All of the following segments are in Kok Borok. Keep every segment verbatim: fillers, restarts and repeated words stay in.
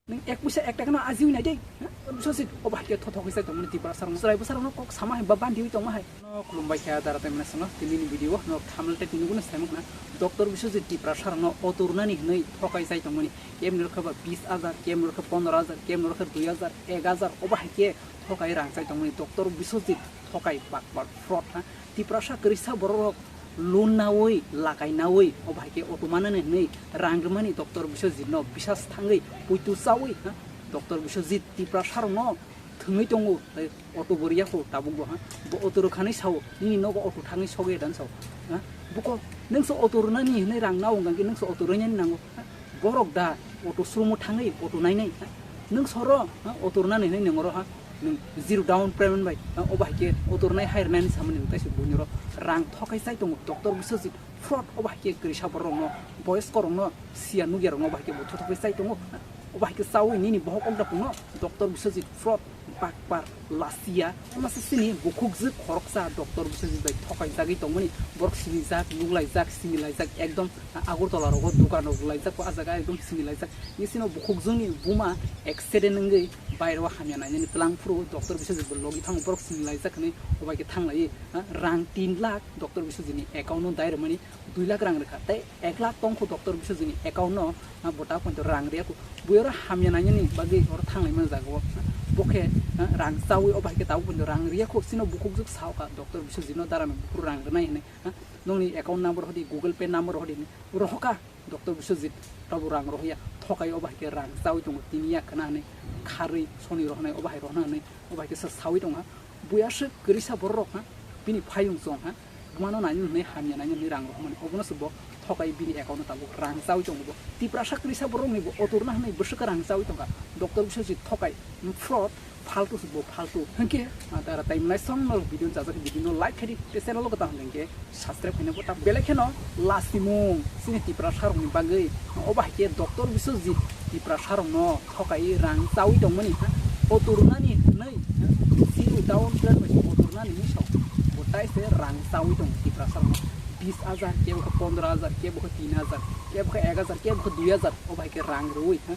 Nung ek puisa ek taka no ajiwi nai dei. Doctor Biswajit, obo hai khe thothok khe sai tongmani Tiprasa rok. Chwrai bwsa rok no kok sama hai ba bandi wi tongma hai. No khulumbai kha dara tei mwnasano tini ni video no thumbnail tei tini guna sai mukna. Doctor Biswajit Tiprasa rok no auto rwnani hwnwi thokai sai tongmani. Kemni rokha ba bis hajar, kemni rokha pondro hajar, kemni rokha dui hajar, ek hajar, obo hai khe thokai rang sai tongmani. Doctor Biswajit thokai bakbar fraud ha. Tiprasa kwrwisa borok rok loan nawi, lakai nawi, obo hai khe auto manani hwnwi rang rwmani Doctor Biswajit no bisas thangwi puitu chawi ha. Doctor Biswajit Tiprasa rok no thwngwi tongo, tei auto bo riya kho tabuk bo ha. Bo auto rwkhanwi sao, nini nogo auto thangwi sogwi dan sao. Ha? Buko, nwng so auto rwnani hwnwi rang nao hwnkha khe nwng so auto rwnani nango. Ha? Borok da auto showroom o thangwi auto nainai. Ha? Nwng soro, ha? Auto rwnani hwnwi nwng oro ha. Nwng zero down payment bai, ha? Obo hai khe auto rwnai hai rwnani samani nwng taisa buini oro rang thokai chai tongo. Doctor Biswajit fraud obo hai khe kwrwisa borok rokno, boyos korokno, siya nukya rokno obo hai khe bo thothok khe chai tongo. Obo hai khe chawi nini bohok okda phungno Doctor Biswajit fraud bakpar lasia. Masa sini bukhukjwk khoroksa Doctor Biswajit bai thokai jagwi tongmani borok sinijak, nuklaijak, sinilaijak ekdom Agartala rogo dukan rok laijak ko ah jaga ekdom sinilaijak. Ni sino bukhukjwkni buma accident wngwi bairo hamya nainani twlang phuru Doctor Biswajit bo logi thango borok sinilaijak hinwi obo hai khe thanglaiwi, ha, rang tin lakh Doctor Biswajitni account o dai rwmani dui lakh rang rwkha, tei ek lakh tongkho Doctor Biswajitni account no, ha, bo ta poito rang riyakho. Bui oro hamya nainani bagwi oro thanglai mani jaga o, ha, bo khe, ha, rang chawi obo hai khe tabuk poito rang riyakho. Chino bukhukjwk saokha Doctor Biswajitno dara no buphuru rang rwnai hinwi, ha, nokni account number hodi, Google Pay number hodi hinwi rohokha. Doctor Biswajit tabuk rang rohya, thokai obo hai khe rang chawi tongo, tini ya khna hinwi kharwi soni rohnai obo hai rohna hinwi obo hai khe sa sawi tongha. Buya swk kwrwisa borok rok ha, bini phayung chong ha, bumano nainwi hwnwi hamya nainwi hwnwi rang rohormani, obono se bo thokai bini account o tabuk rang chawi tongo bo. Tiprasa kwrwisa borok ni bo auto rwna hwnwi bwswk rang chawi tongkha. Doctor Biswajit thokai, fraud, faltu se bo faltu. Hwnkhe, ah, dara tai mwnai song no video chajak video no like khaidi, tei channel o kwtal hwnkhe subscribe khaina bo ta belai kheno lastimung chini Tiprasa rokni bagwi. Obo hai khe Doctor Biswajit Tiprasa rokno thokai rang chawi tongmani, ha? Auto rwnani hwnwi, ha? Zero down payment bai auto rwnani hwnwi sao. Bo tai se rang chawi tongo Tiprasa rokno. Bis hajar, kebo khe pondro hajar, kebo khe tin hajar, kebo khe ek hajar, kebo khe dui hajar, obo hai khe rang rwui, ha?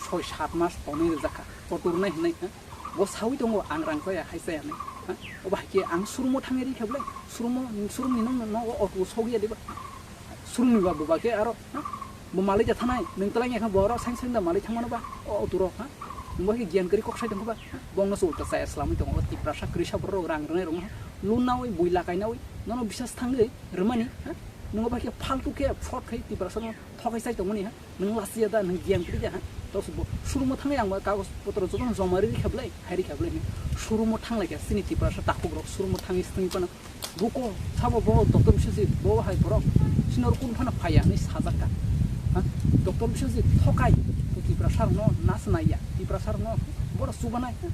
Soi sat mas tonwi rwjak kha. Auto rwnai hwnwi, ha? Bo sawi tongo, ang rang chaya, hai chaya hinwi, ha? Obo hai khe ang showroom o thangwi rikha bwlai, showroom o, showroom ni nokno nogo auto o sogwi ya diba? Showroom ni ba, bo ba khe aro, ha? Bo malai ja thanai, nwng twlang ya kha bo oro saing saing da malai thangmano ba, o auto rok, ha? Nwng ba khe giyan kwrwi kok sai tongkha ba, ha? Bongno se ulta chaya swlamwi tongo, o Tiprasa kwrwisa borok rang rwnai rok, ha? Loan nawi, bui lakai nawi, nono bisas thangwi rwmani, ha? Nwng ba khe faltu khe fraud khai Tiprasa no thokai chai tongmani, ha? Nwng lachiya da, nwng giyan kwrwi da, ha? Tawse bo showroom o thangwi ang ba kagoj potro jotono joma rwi rikha bwlai, hai rikha bwlai hinwi. Showroom o thanglai kha, chini Tiprasa takhuk rok showroom o thangwi swngwi phano. Buko sabo bo Doctor Biswajit, bo hai borok. Chini oro kunu phano phaiya hinwi sajak kha. Ha? Doctor Biswajit thokai, bo Tiprasa rokno nas naiya, Tiprasa rokno boro chubanai, ha?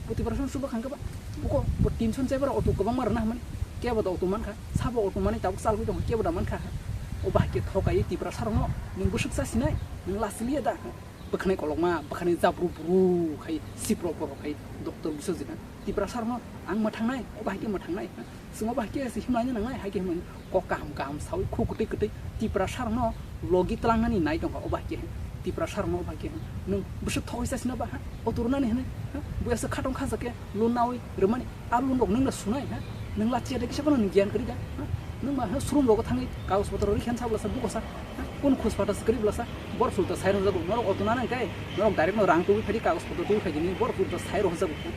Bo Tiprasa rokno chuba khangkhe ba, buko bo tension chai bara auto kwbangma rwna hwnmani. Kebo da auto mankha, sabo auto manwi tabuk chalwi tongkha, kebo da mankha. O bahai khe thokai Tiprasa rokno, nwng bwswk chasinai, nwng lachiliya da? Bwkhanai kolokma, bwkhanai jabru bru khai, sipro poro khai, Doctor Biswajit na. Tiprasa rokno ang mwthangnai, o bahai khe mwthangnai. Chwng o bahai khe se himlaina nangnai, hai khe himlaina. Kok kaham kaham sawi, khu kwtwi kwtwi, Tiprasa rokno logi twlangnani nai tongkha, o bahai khe. Tiprasa rokno o bahai khe. Nwng bwswk thogwi chasina ba, ha? Auto rwnani hwnwi, ha? Buya se khatong khaja khe, loan nawi rwmani. A loan rok nwng no sunai, ha? Nwng lachiya de kisa phano nwng giyan kwrwi da, ha? Nwng ma, ha, showroom rogo thangwi kagoj potro rikha sa bwlasa bukosa, ha? Kun khus pata se kwrwi bwlasa, bor sulta sai rwjago, norok auto nana hwnkhe, norok direct no rang tubui phaidi kagoj potro tubui phaidi nini bor sulta sai rwjago, ha?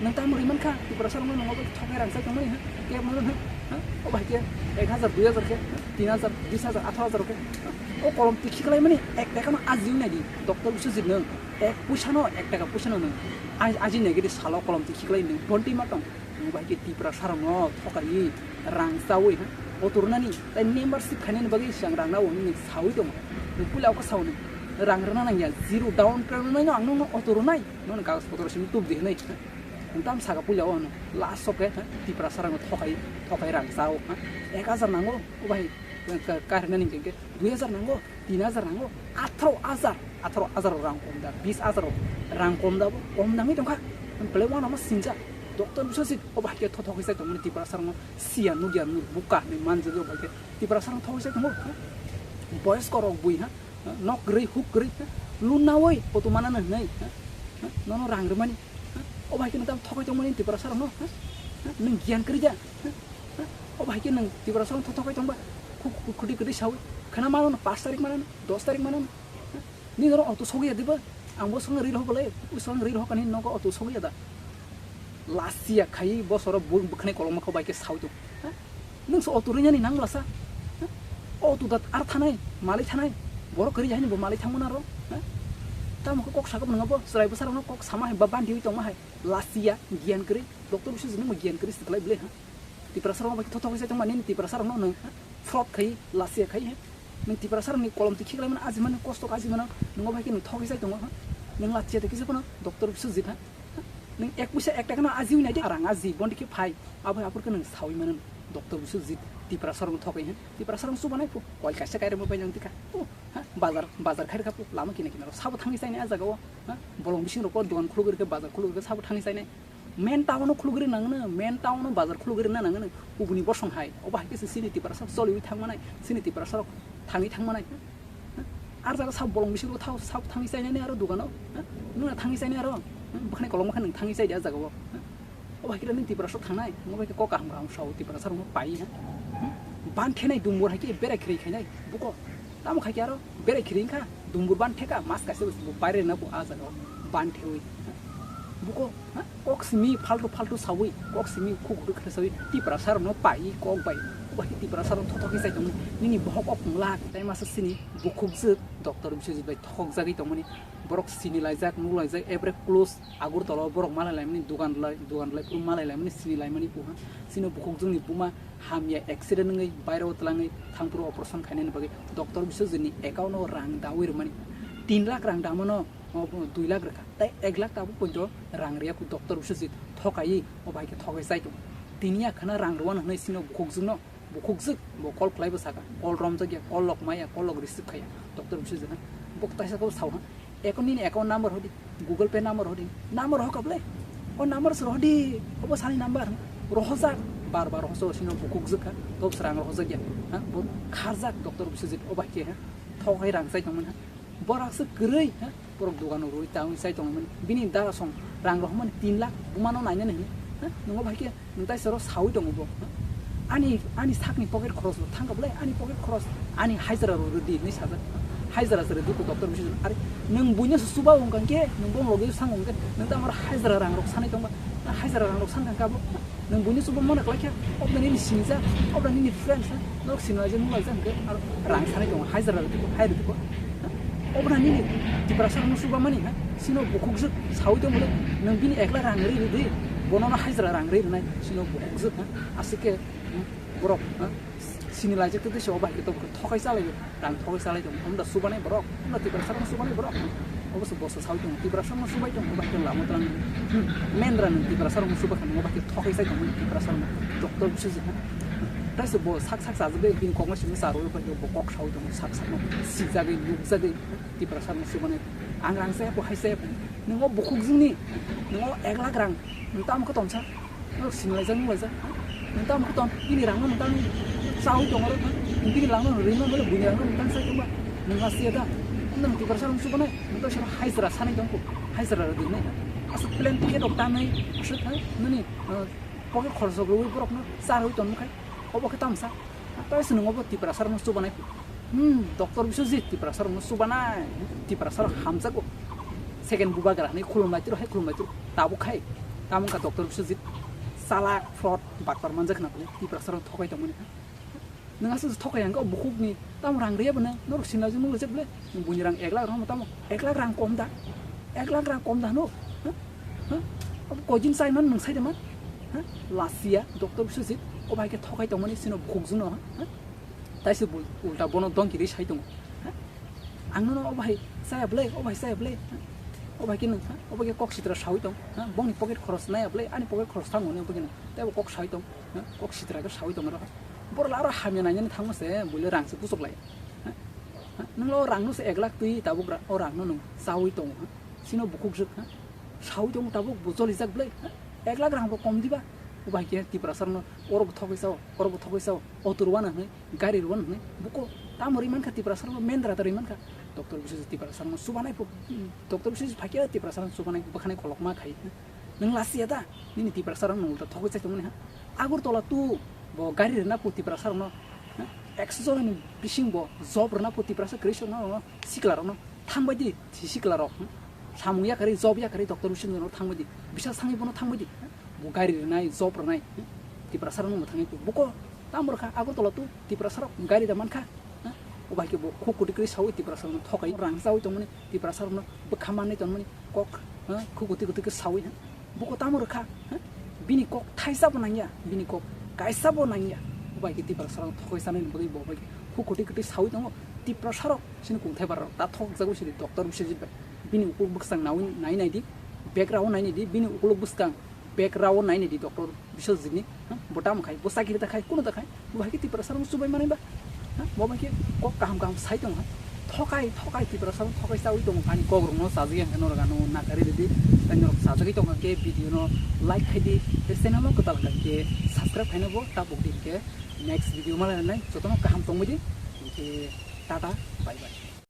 Nwng tamo rwi mankha, Tiprasa rokno nwng obo thokai rang chai tongmani, ha? Kebo no, ha? Ha? Obo hai khe ek hajar, dui hajar khe, ha? Tin hajar, bis hajar, atharoh hajar khe, ha? O kolom tikhi khlaimani ek taka no ajiwi naidi, Doctor Biswajit nwng. Ek puisa no, ek taka puisa no nwng. Aj-, aji negative salo kolom tikhi khlai nwng twenty ma tong. Nwng bai khe Tiprasa rokno thokai rang chawi, ha? Auto rwnani, tai membership khainani bagwi siang rang nao nwng sawi tong. Nwng puila o khe sao nwng. Rang rwna nangya, zero down payment no ang nwngno auto rwnai. Nwng kagoj potro simi tubdi hwnwi, ha? Nwng tam saka puila o nwng. Last o khe, ha? Tiprasa rokno thokai, thokai rang chao, ha? Ek hajar nango, o bai ka-, ka-, karinani hwnkhe dui hajar nango. Tin hajar nango, atharo hajar, atharo hajar rang kom da, bis hajar rang kom da, bo kom dangwi tongkha. Belai uanama sinjak, Doctor Biswajit, o bahai khe thothok khe sai tongmani Tiprasa rokno siya nukya nuk buka hinwi manjak, o bahai khe Tiprasa rokno thok khe sai tongo, ha? Boyos korok bui, ha? Nok kwrwi, huk kwrwi, ha? Loan nawi auto manano hwnwi, ha? Ha? Nono rang rwmani, ha? O bahai khe nwng tamo thogwi tongmani Tiprasa rokno, ha? Ha? Nwng giyan kwrwi da, ha? Ha? O bahai khe nwng Tiprasa rokno thogwi tongba, khu-, khu-, khudi khudi sawi, khana mano, pash tarik mano, dos tarik mano, ha? Nini oro auto sogwi ya diba? Ang bo swkang ril hogo le, swkang ril hokani nogo auto sogwi ya da? Last year khai bosoro bu-, bwkhwnai kolokma kho bai khe sawi tong. Ha? Nwng se auto rwnyani nang mlasa? Ha? Auto dat ar thanai, malai thanai. Borok kwrwi haino bo malai thangmano aro. Ha? Tamo khe kok sakha bo nwngo bo, chwrai bwsarokno kok sama hai ba bandiwi tongma hai. Last year giyan kwrwi, doctor Biswajit nwng bo giyan kwrwi se kwlai bwle, ha? Tiprasa rokno bai khe thothok khe sai tongma nini Tiprasa rokno nwng, ha? Fraud khai, last year khai, ha? Nwng Tiprasa rokni kolom twi khiklaimano, ajimani kosto khe ajimano, nwng bo hai khe nwng thok khe sai tongo, ha? Nwng last year twi kisa phano doctor Biswajit, ha? Nwng ek puisa ek taka no ajiwi nai di, rang aji, bondi khe phai, abo hai aphuru khe nwng sawi mano, doctor Biswajit, Tiprasa rokno thogwi, ha? Tiprasa rokno chubanai phu, kol kaisa kairokma bai nang tikha, oh, ha? Bazar, bazar khai rwkha phu, lama kina kina rok sabo thangwi chainai ah jaga o, ha? Bolong bising rok o dogan khulugwi rwkha, bazar khulugwi rwkha, sabo thangwi chainai. Main town o khulugwi rwna nangno, main town o bazar khulugwi rwna nangno, ubuni bosong hai, obo hai khe se chini Tiprasa choliwi thangmanai, chini Tiprasa rok thangwi thangmanai. Ar jaga sabo bolong bisingo thao, sabo thangwi chainani aro dogano, ha? Nwng na thangwi chainai aro, ha? Bwkhani kolokma khe nwng thangwi chai di a jaga o, ha? O bai khe nini Tiprasa thangnai, obo bai khe kok kaham kaham sao Tiprasa rokno pai, ha? Ban khenai dumbur hai khe berai khirwi khainai, buko. Tamo khai khe aro berai khirwi wngkha, dumbur ban theka, mas kaisa bo baire na bo a jaga o ban thewi, ha? Buko, ha? Kok simi faltu faltu sawi, kok simi khuk duk khe sawi, Tiprasa rokno pai kok bai, obo hai Tiprasa rok thothok khe chai tongmani, nini bohok kok wng lak, tai masa sini bukhukjwk doctor Biswajit bai thokjagwi tongmani, borok sini laijak, nuk laijak, every close Agartala o borok malai laimani, dugan lai, dugan lai phuru malai laimani, sini laimani buha, sino bukhukjwkni buma hamya accident wngwi bairo twlangwi thangphuru operation khainani bagwi doctor Biswajit ni account o rang dawi rwmani, tin lakh rang damano. O bo dui lakh rwkha, tei ek lakh tabuk poito rang rwya kho doctor Biswajit thokaiwi, o bai khe thogwi chai tongo. Tini ya khana rang rwano hwnwi sino bukhukjwkno, bukhukjwk bo call khlai bo saka, call romjak ya, call lok maya, call lok receive khaya doctor Biswajit ha. Bo taisa khe sao ha, account nini account number hodi, Google Pay number hodi, number hoka bwle, o number se rohodi, obo sani number rohojak, bar bar rohoso sino bukhukjwk ha, tok se rang rohojak ya ha, bo kharjak doctor Biswajit o bai khe ha, thogai rang chai tongmani ha. Borak se kwrwi, ha? Borok dogano rwi tangwi chai tongmani. Bini dara song rang rohormani tin lakh, bumano nainani hwnwi, ha? Nwngo bai khe nwng tai sero sawi tongo bo, ha? Ani, ani sakni pocket khorosbo thangkha bwle, ani pocket khoros, ani haijra rw rwdi hwnwi sajak. Haijra se rwdi kho doctor bisi jora. Are nwng buino se chuba wngkha khe, nwng bong logi sang wngkhe, nwng tamo hajra rang rok sanai tongba. Hajra rang rok san thangkha bo. Nwng buino chuba mana kwlai khe, obda nini sinijak, obda nini friends, ha? Norok sinijak, nung laijak hwnkhe, aro rang sanai tongo, hajra rw tiko, hai rw tiko. Obda nini Tiprasa rokno chuba mani, ha? Sino bukhukjwk sawi tongmani, nwng bini ekla rang rwi rwdi, bono no hajra rang rwi rwnai, sino bukhukjwk, ha? Aswk khe, hmm, borok, ha? Sini laijak tei se obo hai khe tok thokai chalai, rang thokai chalai tong, omda subanai borok, omda Tiprasa rokno subanai borok, obo se bosa sawi tong, Tiprasa rokno subai tong, obo hai khe lama tlang, hmm, mendra nwng Tiprasa rokno suba kha, obo hai khe thokai chai tong, Tiprasa rokno doctor bisi jikha, tai se bo sak sak chajagwi bini kokno simi charwi bo kok sawi tong, sak sak no sijagwi nukjagwi Tiprasa rokno subanai, ang rang chaya bo hai chaya bo, nwng o bukhuk jwngni, nwng o ek lakh rang, nwng tamo khe tongsa. Norok sinilaijak nunglaijak. Nwng tamo khe tong, bini rangno nwng tamo chawi tongo rok, nwng bini rangno nwng rwima bole buini rangno nwng tang sai tongba. Nwng last year da, nwng Tiprasa rok chubanai, nwng to sero hajra sanai tongkho, hajra rok dwngwi. Aswk plan ticket rok tanwi, aswk khai, nini, uh, pocket khorok rok rwui borokno charwi tongmwkhai, obo khe tamsa. Tei se nwng obo Tiprasa rokno chubanai. Hmm, doctor Biswajit Tiprasa rokno chubanai. Tiprasa rok hamjago. Second bubagra hinwi khulumlai tiro, hai khulumlai tiro. Tabuk khai. Tamo wngkha doctor Biswajit. Chalak, fraud, bakpar manjak khna phano Tiprasa rok thokai tongmani. Nwng aswk thokai hwnkhe o bukhukni. Tamo rang rwya bwno. Norok sinajak nukjak bwle. Nwng buini rang ek lakh rok tamo. Ek lakh rang kom da. Ek lakh rang kom da hwno. Ha? Ha? Abo koijin chaiman nwng sai de man. Ha? Last year doctor Biswajit. O bai khe thokai tongmani sino bukhukjwkno. Ha? Taise bo ulta bono dongki ri sai tongo. Ha? Ang nono obo hai chaya bwle, obo hai chaya bwle. Ha? Obo hai khe nwng, ha? Obo khe kok sitra sawi tong. Ha? Bongni pocket khoros naya bwle, ani pocket khoros thango hwnwi obo khe nwng. Tei bo kok sawi tong. Ha? Kok sitra khe sawi tong oro. Borok aro hamya nainani thangma se buile rang se kuchuk lai. Ha? Ha? Nwng o rang no se ek lakh twi tabuk ra-, o rang no nwng chawi tongo. Ha? Sino bukhuk jwk, ha? Sawi tongo tabuk bo jolijak bwle, ha? Ek lakh rang bo kom diba? Obo hai khe Tiprasa rokno oro bo thogwi sao, oro bo thogwi sao, auto rwna hwnwi, gari rwna hwnwi, buko tamo rwi mankha Tiprasa rokno mendra ta rwi mankha. Doctor Biswajit Tiprasarokno chubanai pho, Doctor Biswajit phaikhe Tiprasarokno chubanai bwkhanai kholokma khai. Nwng lasiya da? Nini Tiprasarokno ulta thogwi chai tongmani ha? Agartala tu bo gari rwna pho Tiprasarokno, ha? Ekso jonani bising bo job rwna pho Tiprasa kwrwi songno siklarokno thangbai di, si siklarok, ha? Samung yakarwi, job yakarwi Doctor Biswajitno thangbai di, bisas thangwi bono thangbai di, ha? Bo gari rwnai, job rwnai, ha? Tiprasarokno mwthangwi buko tamo rwkha Agartala tu Tiprasarok gari da mankha, ha? O bai khe bo khuk kwtwi kwtwi sawi Tiprasarokno thokai rang chawi tongmani, Tiprasarokno bwkha manwi tongmani kok, ha? Khuk kwtwi kwtwi khe sawi, ha? Buko tamo rwkha, ha? Bini kok thaisa bo nangya, bini kok kaisa bo nangya. O bai khe Tiprasarokno thokai sanani bagwi bo bai khe khuk kwtwi kwtwi sawi tongo. Tiprasarok chini kungthai bararok ta thokjagwi sidi Doctor Biswajit bai. Bini ukulok bwskang nawi nai nai di, bag rao nai nai di, bini ukulok bwskang bag rao nai nai di Doctor Biswajitni, ha, bo tamo khai, bo chakiri ta khai, kuno ta khai, bo hai khe Tiprasarokno chubai manwi ba, ha, bo bai khe kok kaham kaham sai tongo, ha, thokai, thokai Tiprasarokno thokai chawi tongo, ani kokrokno chajagwi ang khe norok ano nakarwi rwdi, tei norok chajagwi tongkha khe video no like khai di, tei channel no kwtal khai khe subscribe khaina bo tabuk di khe next video malai nai, jotono kaham tongbai di, hwnkhe tata, bye bye.